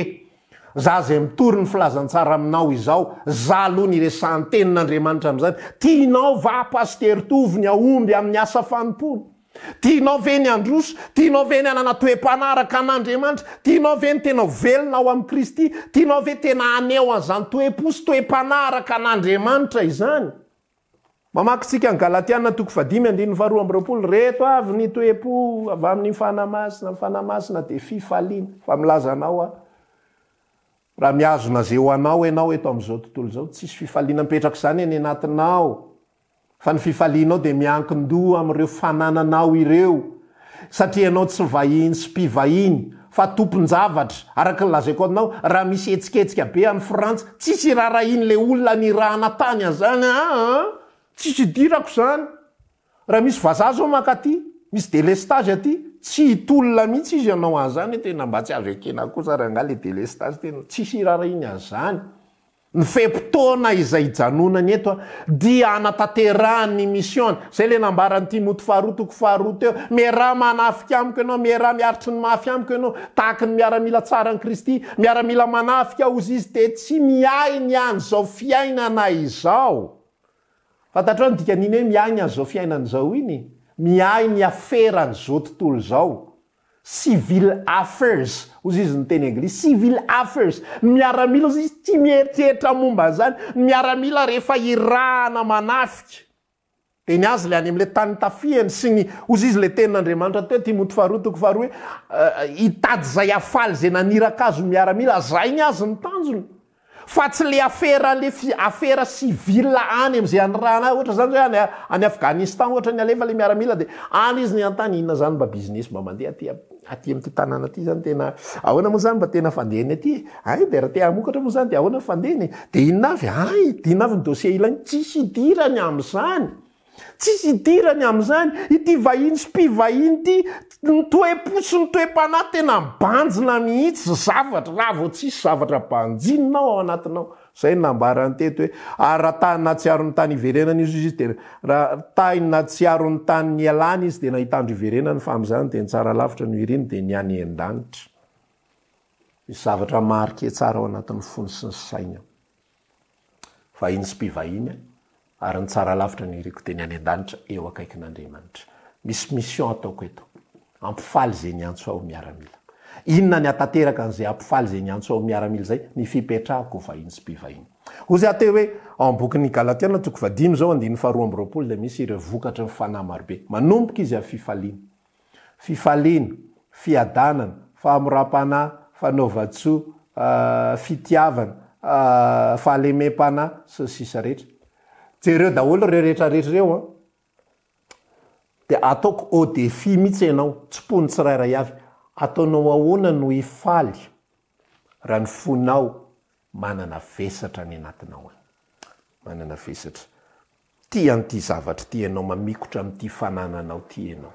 za ze mitory ny filazantsara aminao izao, za aloha ny iresahan'ny tenin'Andriamanitra amin'izany, tianao va Pasitera Tovo ny hahomby amin'ny asa fanompoana? Tianao ve ny handroso? Tianao ve ny hanana toe-panahy araka an'Andriamanitra? Tianao ve ny tena ho velona ao amin'i Kristy? Tianao ve tena haneho an'izany toe-po sy toe-panahy araka an'Andriamanitra izany? Mamaky isika ny Galatiana toko fahadimy andininy faharoa amby roapolo, Ireto avy ny toe-po avy amin'ny Fanahy Masina, ny Fanahy Masina dia fifaliana. Fa milaza anao aho, raha mihazona izay ho anao ianao eto amin'izao tontolo izao, tsisy fifaliana mipetraka izany any anatinao. Fa ny fifalianao dia miankin-doha amin'ireo fanananao ireo, satria ianao tsy vahiny sy mpivahiny, fa tompon-javatra. Araka ny lazaiko aminao, raha misy hetsiketsika be any Frantsa, tsisy iraharahian'ilay olona nirahana tany an'izany, aa, tsisy idirako izany. Raha misy vazaha izao mankaty, misy délestage aty, tsy hitolona mihitsy izy hanao an'izany, hoe tena mba tsy azo ekena kosa rangahy ilay délestage, tena tsisy iraharahiany an'izany. Ny fe-potoana izay hijanonany eto dia hanatanterahany ny mission-ny. Izay ilay nambaran'i Timoty faharoa toko faharoa teo, Miaraha manafika amiko ianao, miaraha miaritry ny mafy amiko ianao, tahaky ny miaramila tsara an'i Kristy, miaramila manafika hozy izy dia tsy miahy ny an'izao fiainana izao. Fantatrao ny dikan'iny hoe miahy ny an'izao fiainana izao iny? Miahy ny aferan'izao tontolo izao. Civil affairs, hozy izy ny teny anglisy, civil affairs, ny miaramila hozy izy tsy mieritreritra momba an'izany, ny miaramila rehefa irahana manafika, dia ny azy ilay any amin'ilay tany tafihany sy ny, hozy izy ilay tenin'Andriamanitra teo, Timoty faharoa toko faharoa hoe, hitady izay hahafaly izay naniraka azy ny miaramila, izay ny azy ny tanjony. Fa tsy le afera le afera civil any amzay anirahana ahy ohatra zany zao any any Afghanistan ohatra ny alefa le miaramila de any izy ny antany inona zany mba business mba mandeha aty aty amty tanàna aty zany tena ahoana moa zany mba tena fandehany aty e ay de raha te hamokatra moa zany de ahoana ny fandehany e de inona avy ay de inona avy ny dossier ilainy tsisy idirany amzany Tsisy idirany amin'izany. Ity vahiny sy mpivahiny ity, ny toe-po sy ny toe-panahy tena mibanjina mihitsy zavatra, raha vao tsisy zavatra banjininao ao anatinao. Izay no nambarany teto hoe, ary raha tany nahatsiaro ny tany hiverenany izy, izy dia, raha tany nahatsiaro ny tany nialany izy dia nahita andro hiverenany, fa amin'izany dia ny tsara lavitra no iriny dia ny any an-danitra. Misy zavatra marqué tsara ao anatin'ny fony sy ny sainy ao. Vahiny sy mpivahiny aho, ary ny tsara lavitra no iriko dia ny any an-danitra eo akaikin'Andriamanitra. Misy mission ataoko eto. Hampifaly izay niantso ahy ho miaramila. Inona ny hahatanteraka an'izay hampifaly izay niantso ahy ho miaramila izay? Ny fipetrahako ho vahiny sy mpivahiny. Hoy izy aho teo hoe, ao amin'ny bokin'ny Galatiana toko fahadimy izao andininy faharoa amby 20 dia misy ireo vokatry ny fanahy marobe. Manomboka izy amin'ny fifaliana. Fifaliana, fiadanana, fahamoram-panahy, fanaovan-tsoa, fitiavana, fahalemem-panahy, sy ny sisa rehetra. Jereo daholo ireo rehetra rehetra ireo an! Dia ataoko au défi mihitsy ianao, tsimpon'ny tsirairay avy, ataonao ahoana no hifaly raha ny fonao manana vesatra any anatinao any? Manana vesatra. Tia an'ity zavatra ity ianao, mamikotra amin'ity fanananao ity ianao.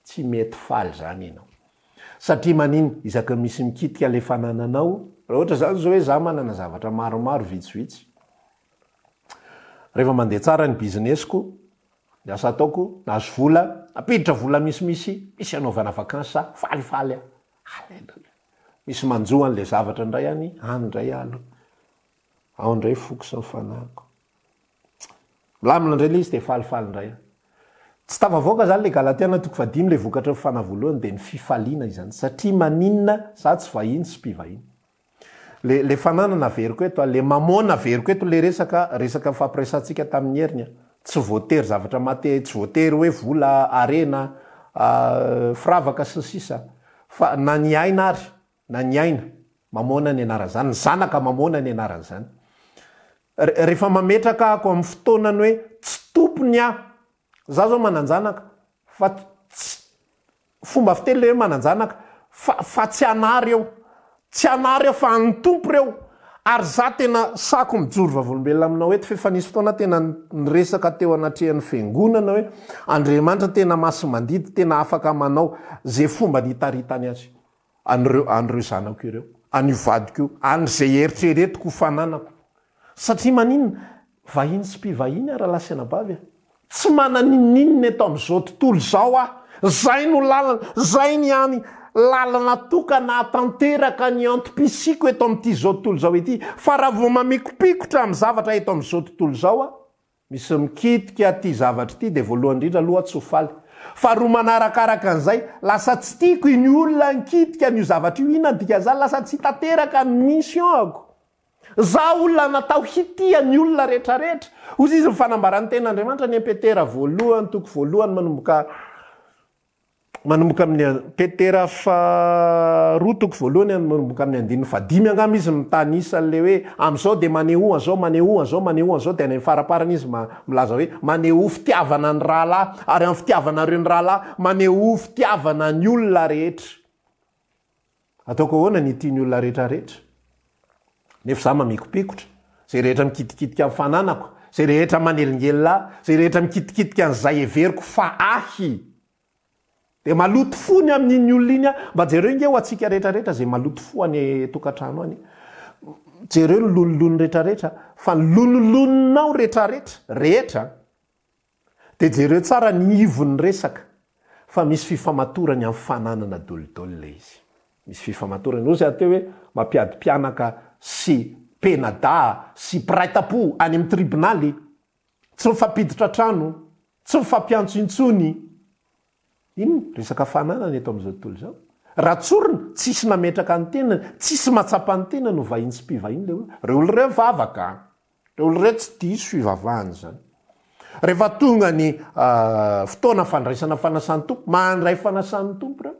Tsy mety faly izany ianao. Satria maninn? Isaky ny misy mikitika ilay fanananao, raha ohatra izany izao hoe za manana zavatra maromaro vitsivitsy, rehefa mandeha tsara ny business-ko, ny asa ataoko, nahazo vola, nampiditra vola misimisy, misy anaovana vacances aho, falifaly aho. Alléluia. Misy manjo an'ilay zavatra indray any, any indray aho aloha. Ao indray foko sy ny fanahiko. Milamina indray ilay izy dia falifaly indray aho. Tsy tafavoaka izany ilay Galatiana toko fahadimy ilay vokatry ny fanahy voalohany dia ny fifaliana izany. Satria maninona za tsy vahiny sy mpivahiny. Le le fananana averiko eto a, le mamôna averiko eto le resaka, resaka nifampiresahantsika tamin'ny heriny a. Tsy voatery zavatra mate, tsy voatery hoe vola, harena, firavaka sy ny sisa fa na ny aina ary na ny aina, mamoana ny anaran'izany, ny zanaka mamoana ny anaran'izany. Rehefa mametraka ako amin'ny fotoanany hoe tsy tompony aho, za zao manan-janaka, fa tsy, fomba fiteny le hoe manan-janaka, fa, fa tsy anah reo, tsy anah reo fa an'ny Tompo reo, ary za tena sako mijoro vavolombelona aminao eto f'efa nisy fotoana tena niresaka teo anatrehan'ny fiangonana hoe Andriamanitra tena masi-mandidy, tena afaka manao ze fomba nitaritany azy. An'ireo, an'ireo zanako ireo, an'io vadiko io, an'izay eritreretiko ho fananako. Satria maninona? Vahiny sy mpivahiny aho rahalahy sy anabavy a! Tsy manana n'inon'inona eto amin'izao tontolo izao aho. Izay no lalana, izay ny hany lalana tokana hahatanteraka ny antom-pisiako eto amin'ity izao tontolo izao ity. Fa raha vao mamikopikotra amin'ny zavatra eto amin'izao tontolo izao aho, Misy mikitika ity zavatra ity dia voalohany indrindra aloha aho tsy ho faly. Faharoa manarakaraka an'izay, lasa tsy tiako iny olona nikitika an'io zavatra io, inona ny dikan'izany? Lasa tsy tanteraka ny mission-ko. Za olona natao hitia ny olona rehetrarehetra. Hoy izy ny fanambaran'ny tenin'Andriamanitra any Petera voalohany toko voalohany manomboka Manomboka amin'ny Petera faharoa toko voalohany manomboka amin'ny andininy fahadimy angamba izy mitanisa an'ilay hoe amin'izao dia manehoa an'izao, manehoa an'izao, manehoa an'izao dia any amin'ny faraparany izy milaza hoe manehoa fitiavana ny rahalahy ary amin'ny fitiavanareo ny rahalahy manehoa fitiavana ny olona rehetra. Ataoko ahoana ny hitia ny olona rehetra rehetra? Nefa izaho mamikopikotra. Izay rehetra mikitikitika ny fananako, izay rehetra manelingelina ahy, izay rehetra mikitikitika an'izay heveriko fa ahy. Dia maloto fo ny amin'iny olona iny aho. Mba jereo ange ho antsika rehetra rehetra izay maloto fo any tokantrano any. Jereo ny lonilony rehetra rehetra, fa ny loniloninao rehetra rehetra, rehetra, Dia jereo tsara ny ivon'ny resaka fa misy fifamatorany amin'ny fananana dolidoly ilay izy. Misy fifamatorany. Hoy izaho teo hoe mampiady mpianaka sy mpenadaha sy mpiray tampo any amin'ny tribonaly. Tsy mifampiditra trano, tsy mifampiantso intsony. Inona? Resaka fananana eto amin'izao tontolo izao. Raha tsorina, tsisy nametraka ny tenany, tsisy mahatsapa ny tenany ho vahiny sy mpivahiny ilay olona. Ireo olona ireo mivavaka an! Ireo olona ireo tsy diso fivavahana izany. Rehefa tonga ny fotoana fandraisana fanasan'ny Tompo, mandray fanasan'ny Tompo ireo.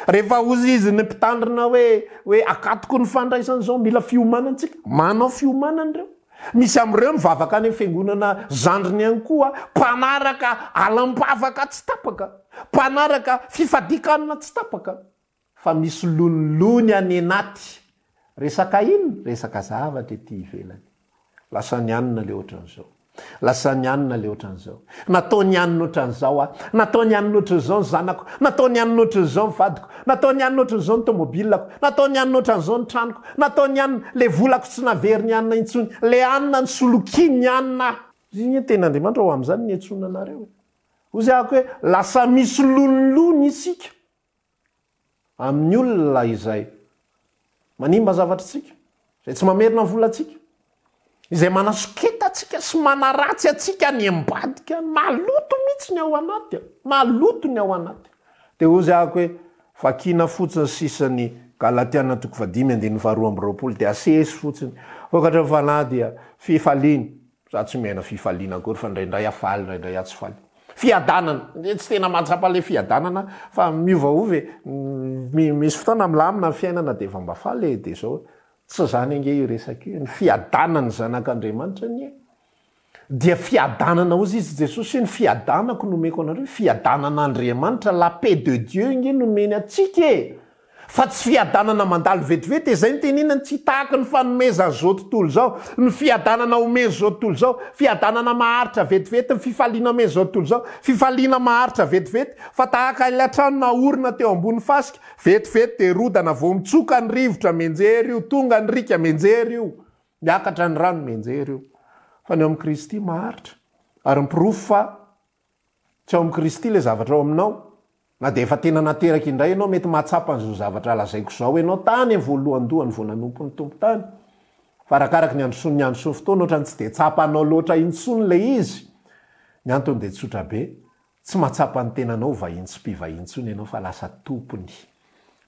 Rehefa hozy izy ny mpitandrina hoe hoe akatoko ny fandraisana izao, mila fiomanana tsika, manao fiomanana ireo. Misy amin'ireo mivavaka any amin'ny fiangonana zandriny ihany koa, mpanaraka alam-bavaka tsy tapaka, mpanaraka fifadian-kanina tsy tapaka. Fa misy lonilony any anaty. Resaka inona? Resaka zavatra ety ivelany. Lasa nianina le ohatran'izao. Lasa nianina le ohatran'izao. Nataony anona ohatran'izao aho. Nataony anona ohatran'izao ny zanako. Nataony anona ohatran'izao ny vadiko. Nataony anona ohatran'izao ny tomobilako. Nataony anona ohatran'izao ny tranoko. Nataony anona, le volako tsy naveriny anona intsony. Le anona nisolokiany anona aho. Izy anie tenin'Andriamanitra ho amin'izany ny niantsoana anareo e. Hoy aho hoe lasa misy lonilony isika. Amin'ny olona izay. Manimba zavatra antsika, izay tsy mamerina ny volantsika, izay manasoketa antsika sy manaratsy antsika any ambadika any. Maloto mihitsy ny ao anaty a! Maloto ny ao anaty. Dia hozy ahako hoe, vakiana fotsiny sisa ny Galatiana toko fahadimy andininy faharoa amby roapolo dia asesy fotsiny. Vokatry ny fanahy dia fifaliana. Za tsy miaina fifaliana akory fa indraindray aho faly, indraindray aho tsy faly. Fiadanana, tsy tena mahatsapa ilay fiadanana fa miovaova e, misy fotoana milamina ny fiainana dia efa mba faly e, dia izao, tsy izany ange io resaka io e, ny fiadanan'ny zanak'Andriamanitra anie dia fiadanana hozy izy Jesosy hoe ny fiadanako no omeko anareo, fiadanan'Andriamanitra, la paix de Dieu ange no omeny antsika e! Fa tsy fiadanana mandalo vetivety e, zay no teneniny, tsy tahaky ny fanomezan'izao tontolo izao, ny fiadanana omen'izao tontolo izao, fiadanana maharitra vetivety, ny fifaliana omen'izao tontolo izao, fifaliana maharitra vetivety, fa tahaka ilay trano naorina teo ambony fasika, vetivety dia rodana, vao mitsoka ny rivotra, mianjera io, tonga ny riaka, mianjera io, miakatra ny rano, mianjera io. Fa ny ao amin'i Kristy maharitra, ary ny porofo fa Tsy ao amin'i Kristy ilay zavatra ao aminao. Na dia efa tena nateraka indray ianao, mety mahatsapa an'izao zavatra lazaiko izao ianao tany amin'ny voalohandohany vao nanompo ny Tompo tany. Fa arakaraky ny androsoan'ny andro sy ny fotoana, ohatran'ny tsy dia tsapanao loatra intsony ilay izy. Ny antony dia tsotra be, tsy mahatsapa ny tenanao ho vahiny sy mpivahiny intsony ianao fa lasa tompony.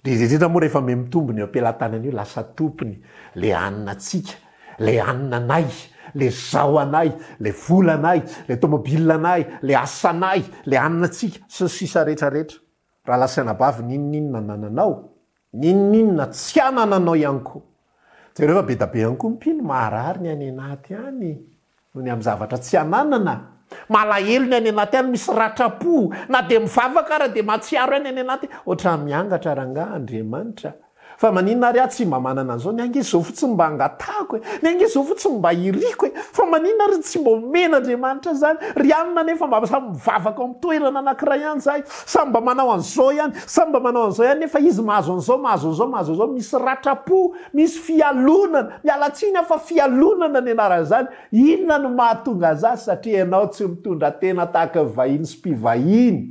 Indrindra indrindra moa rehefa mihamitombo ny eo am-pelatanana io, lasa tompony le hanina antsika, le hanina anay, le zao anay, le vola anay, le tomobile anay, le asa anay, le hanina antsika, sy ny sisa rehetra rehetra. Rahalahy sy anabavy n'inon'inona anananao, n'inon'inona tsy anananao ihany koa. Jereo fa be da be ihany koa ny mpino maharary ny any anaty any. Noho ny amin'ny zavatra tsy ananana. Malahelo ny any anaty any, misy ratram-po. Na dia mivavaka ara dia mahatsiaro ihany any anaty. Ohatran'ny miangatra rangaha Andriamanitra. Fa maninona ary aho tsy mba manana an'izao? Ny ange izao fotsiny mba angatahako e! Ny ange izao fotsiny mba iriko e! Fa maninona ary tsy mba omen'Andriamanitra izany? Ry anona anefa mba samy mivavaka ao amin'ny toerana anankiray ihany izahay. Samy mba manao an'izao ihany, samy mba manao an'izao ihany nefa izy mahazo an'izao, mahazo an'izao, mahazo an'izao. Misy ratram-po. Misy fialonana, miala tsiny aho fa fialonana ny anaran'izany, inona no mahatonga an'izany? Satria ianao tsy mitondra tena tahaka ny vahiny sy mpivahiny,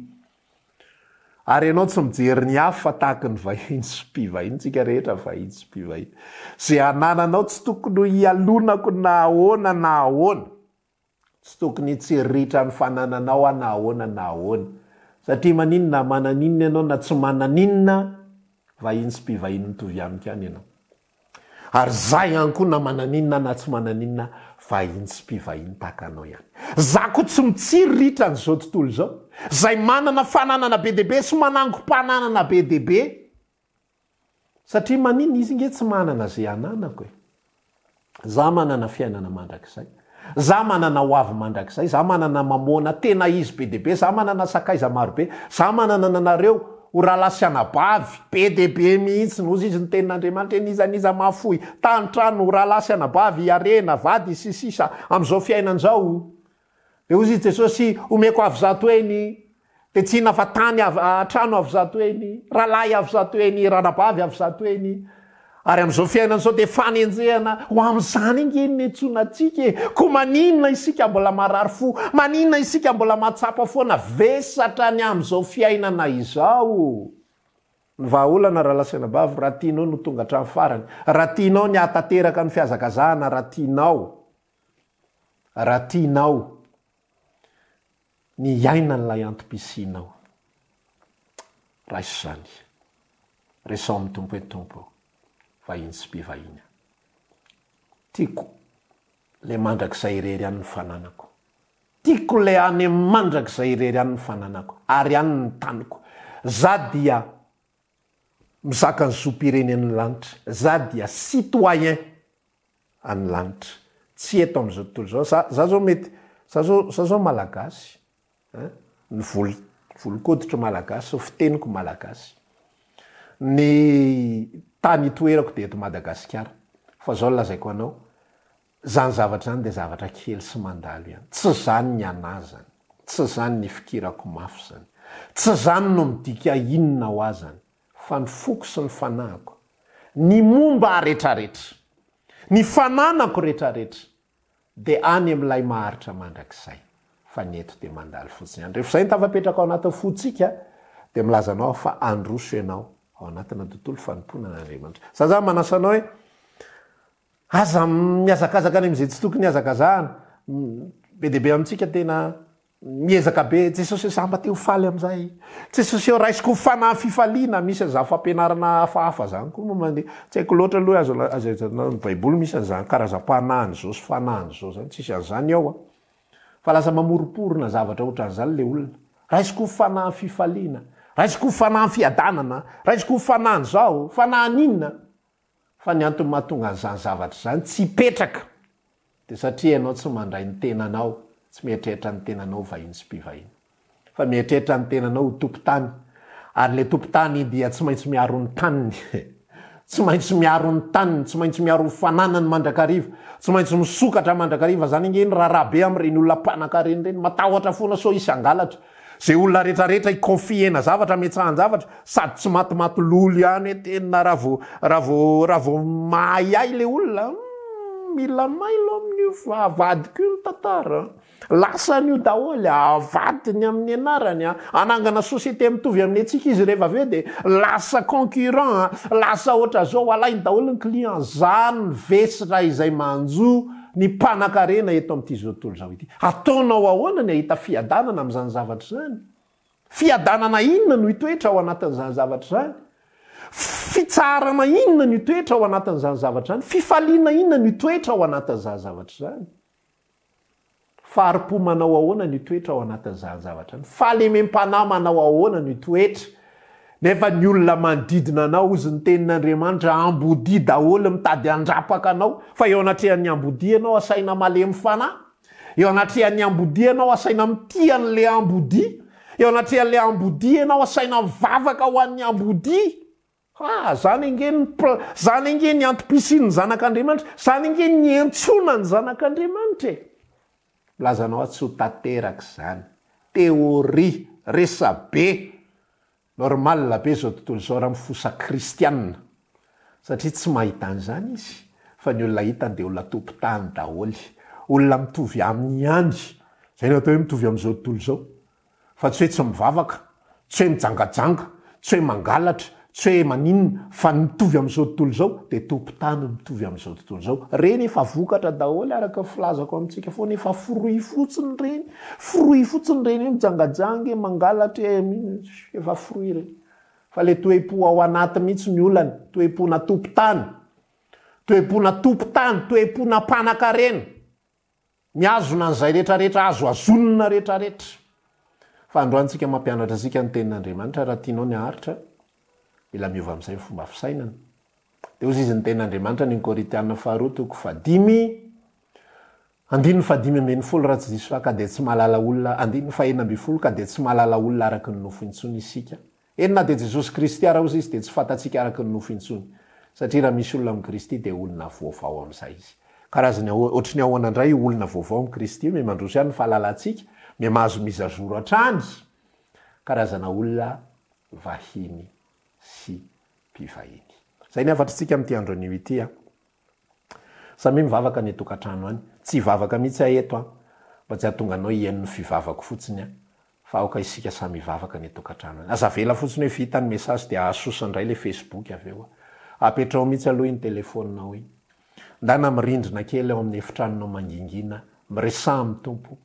ary ianao tsy mijery ny hafa tahaka ny vahiny sy mpivahiny, tsika rehetra vahiny sy mpivahiny, izay anananao tsy tokony ho hialonako na ahoana na ahoana. Tsy tokony hitsiriritra ny fanananao aho na ahoana na ahoana. Satria maninona na mananinona ianao na tsy mananinona, vahiny sy mpivahiny mitovy amiko ihany ianao. Ary za ihany koa na mananinona na tsy mananinona, vahiny sy mpivahiny tahaka anao ihany. Za koa tsy mitsiriritra an'izao tontolo izao, izay manana fananana be dia be sy manangom-pananana be dia be. Satria maninona? Izy nge tsy manana ze ananako e! Za manana fiainana mandrakizay, za manana ho avy mandrakizay, za manana mamoana tena izy be dia be, za manana sakaiza maro be, za manana anareo ho rahalahy sy anabavy be dia be mihitsy, hozy izy ny tenin'Andriamanitra hoe n'iza n'iza mahafoy tany, trano, rahalahy sy anabavy, harena, vady, sy ny sisa amin'izao fiainana izao. Dia hozy izy Jesosy, omeko avy 100 heny. Dia tsy inona fa tany avy, trano avy 100 heny, rahalahy avy 100 heny, ranabavy avy 100 heny. Ary amin'izao fiainana izao dia fanenjehana ho amin'izany ange no niantsoana antsika e! Koa maninona isika mbola marary fo? Maninona isika mbola mahatsapa foana vesatra ny amin'izao fiainana izao? Ny vahaolana rahalahy sy anabavy, raha tianao ny ho tonga hatramin'ny farany, raha tianao ny hahatanteraka ny fihazakazahana, raha tianao, raha tianao ny hiaina an'ilay antom-pisianao. Raiso izany. Resaho amin'ny Tompo hoe, Tompo ô, vahiny sy mpivahiny aho. Tiako ilay mandrakizay irery ihany ny fananako. Tiako ilay any amin'ny mandrakizay irery ihany ny fananako, ary any ny taniko. Za dia mizaka ny zom-pirenen'ny lanitra. Za dia citoyen any lanitra. Tsy eto amin'izao tontolo izao. Za, za zao mety, za zao, za zao malagasy ein, ny volo, volon-koditro malagasy, ny fiteniko malagasy. Ny tany itoerako dia eto Madagasikara. Fa zao no lazaiko anao, zany zavatra zany dia zavatra kely sy mandalo ihany. Tsy zany ny anah zany. Tsy zany ny ifikirako mafy zany. Tsy zany no midika inona ho ahy zany. Fa ny foko sy ny fanahiko, ny momba ahy retraretra, ny fananako retraretra, dia any amin'ilay maharitra mandrakizay, fa ny eto dia mandalo fotsiny ihany. Rehefa izay no tafapetraka ao anatin'ny fontsika, dia milaza anao aho fa handroso ianao. Ao anatina tontolo fanompoana an'Andriamanitra. Za zany manasa anao hoe aza mihazakazaka any amin'izay tsy tokony hihazakazahana. Be dia be amintsika tena miezaka be, Jesosy ô za mba te ho faly amin'izay. Jesosy ô raisiko ho fanahy fifaliana. Misy an'izany fampianarana hafahafa zany koa moa mandeha. Tsy haiko loatra aloha azo azo aiza ny baiboly misy an'izany karazam-panahin'izao sy fanahin'izao zany. Tsisy an'izany ao an. Fa lasa mamoromporona zavatra ohatran'izany le olona. Raisiko ho fanahy fifaliana, raisiko ho fanahy fiadanana, raisiko ho fanahin'izao, fanahin'inona. Fa ny antony mahatonga an'izany zavatra izany tsy hipetraka dia satria ianao tsy mandray ny tenanao, tsy mieritreritra ny tenanao ho vahiny sy mpivahiny. Fa mieritreritra ny tenanao ho tompon-tany. Ary ilay tompon-tany dia tsy maintsy miaro ny taniny. Tsy maintsy miaro ny taniny, tsy maintsy miaro ny fananany mandrakariva, tsy maintsy misokatra mandrakariva. Izany ange ny raharaha be amin'ireny olona mpanankarena ireny. Matahotra foana sao hisy hangalatra. Izay olona rehetrarehetra hi-confier-na zavatra, ametsahan-javatra, sady tsy matimaty lolo ihany hoe tena raha vao, raha vao, raha vao mahahiahy ilay olona, humm, mila mailo amin'io fa avadiko io ny tantara an! Lasany io daholo, avadiny amin'ny anarany an! Hanangana société mitovy amin'ny antsika izy rehefa avy eo dia lasa concurrent an! Lasa ohatran'izao, alainy daholo ny client, zany vesatra izay manjo ny mpanakarena eto amin'ity izao tontolo izao ity. Ataonao ahoana ny hahita fiadanana amin'izany zavatra izany? Fiadanana inona no hitoetra ao anatin'izany zavatra izany? Fitsaharana inona no hitoetra ao anatin'izany zavatra izany? Fifaliana inona no hitoetra ao anatin'izany zavatra izany? Fahari-po manao ahoana no hitoetra ao anatin'izany zavatra izany? Fahalemem-panahy manao ahoana no hitoetra? Nefa ny olona manodidina anao, hozy ny tenin'Andriamanitra, ambodia daholo mitady handrapaka anao, fa eo anatrehan'ny ambodia ianao asaina malemy fanahy, eo anatrehan'ny ambodia ianao asaina mitia an'ilay ambodia, eo anatrehan'ilay ambodia ianao asaina mivavaka ho an'ny ambodia. Ha, zany ange ny pl, zany ange ny antom-pisian'ny zanak'Andriamanitra, zany ange ny niantsoana ny zanak'Andriamanitra e! Milaza anao aho tsy ho tanteraka izany. Théorie, resabe. Normal be izao tontolo izao raha mifosa kristianina. Satria tsy mahita an'izany izy, fa ny olona hitany dia olona tompon-tany daholo. Olona mitovy aminy ihany. Izay no atao hoe mitovy amin'izao tontolo izao. Fa tsy hoe tsy mivavaka, tsy hoe mijangajanga, tsy hoe mangalatra, tsy hoe maninona, fa ny mitovy amin'izao tontolo izao dia tompon-tany mitovy amin'izao tontolo izao. Ireny efa vokatra daholo araka ny filazako amintsika foana, efa fruit fotsiny ireny, fruit fotsiny ireny hoe mijangajanga e, mangalatra e, efa fruit ireny. Fa ilay toe-po ao anaty mihitsy ny olana, toe-pona tompon-tany, toe-pona tompon-tany, toe-pona mpanan-karena. Mihazona an'izay rehetrarehetra azo hazonina rehetrarehetra. Fa androany tsika mampianatra antsika ny tenin'Andriamanitra raha tianao ny haharitra, mila miova amin'izay ny fomba fisainana. Dia hozy izy ny tenin'Andriamanitra any Korintiana faharoa toko fahadimy, andininy fahadimy ambin'ny folo raha tsy diso aho ka dia tsy mahalala olona, andininy fahenina ambin'ny folo ka dia tsy mahalala olona araka ny nofo intsony isika. Eny na dia Jesosy Kristy ara ozy izy dia tsy fantatsika araka ny nofo intsony. Satria raha misy olona amin'i Kristy dia olona voavao amin'izay izy. Karazany ohatry ny ahoana indray io olona vaovao amin'i Kristy io? Miha-mandroso ihany ny fahalalantsika, miha-mahazo mise à jour hatrany. Karazana olona vahiny sy mpivahiny. Izay ny hafatr'tsika amin'ity andro anio ity an. Samia mivavaka any an-tokantrano any. Tsy hivavaka mihitsy aho eto an, mba tsy hahatonga anao hihaino ny fivavako fotsiny an, fa aoka isika samy hivavaka any an-tokantrano any. Aza avela fotsiny hoe vita ny message dia ahasosa indray ilay facebook avy eo an. Apetraho mihitsy aloha iny telefaoninao iny. Ndana mirindrina kely ao amin'ny efitranonao mangingina, miresaha amin'ny Tompo.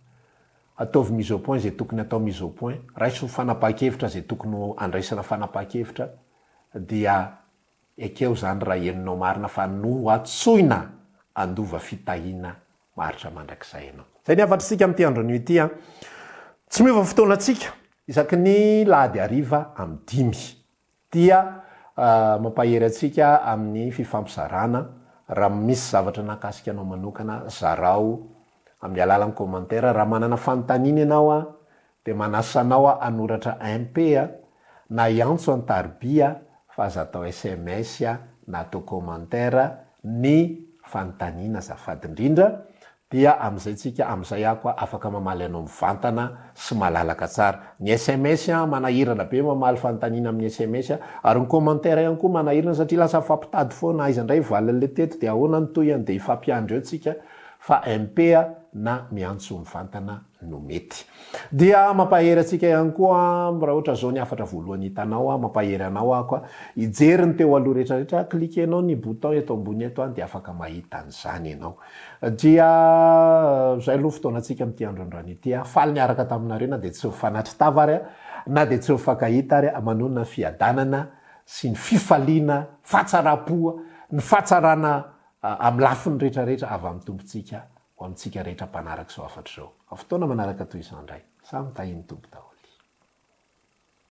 Ataovy mise au point izay tokony atao mise au point, raiso fanapahan-kevitra izay tokony ho andraisana fanapahan-kevitra dia Ekeo izany raha henonao marina fa noantsoina handova fitahiana maharitra mandrakizay ianao. Izay ny hafatr'isika amin'ity andro anio ity an. Tsy miova fotoanantsika, isaky ny lahady hariva amin'ny dimy. Dia mampahery antsika amin'ny fifampizarana, raha misy zavatra nahakasika anao manokana, zarao amin'ny alalan'ny commentaire, raha manana fanontaniana ianao an, Dia manasa anao aho hanoratra MP a, na hiantso an-tariby a, fa aza atao sms a, na atao commentaire ny fanontaniana azafady indrindra, dia amin'izay tsika, amin'izay aho koa afaka mamaly anao mivantana sy malalaka tsara. Ny sms a, manahirana be mamaly fanontaniana amin'ny sms a, ary ny commentaire ihany koa manahirana satria lasa mifampitady foana, aiza indray valin'ilay teto, dia ahoana ny tohiny, dia hifampiandry eo tsika, fa MP a, na miantso mivantana. no mety. Dia mampahery antsika ihany koa raha ohatra zao ny hafatra voalohany hitanao aho, mampahery anao aho koa hijery ny teo aloha rehetra rehetra, cliquer-nao ny bouton eto ambony eto dia afaka mahita an'izany ianao. Dia izay aloha fotoanantsika amin'ity andro androany ity. Faly niaraka taminareo na dia tsy mifanatri-tava ary na dia tsy mifankahita ary manonona ny fiadanana sy ny fifaliana, fahatsaram-po, ny fahatsarana amin'ny lafiny rehetra rehetra avy amin'ny Tompontsika ho amintsika rehetra mpanaraka izao hafatra izao. Amin'ny fotoana manaraka toy izao indray. Samy tahin'ny Tompo daholo.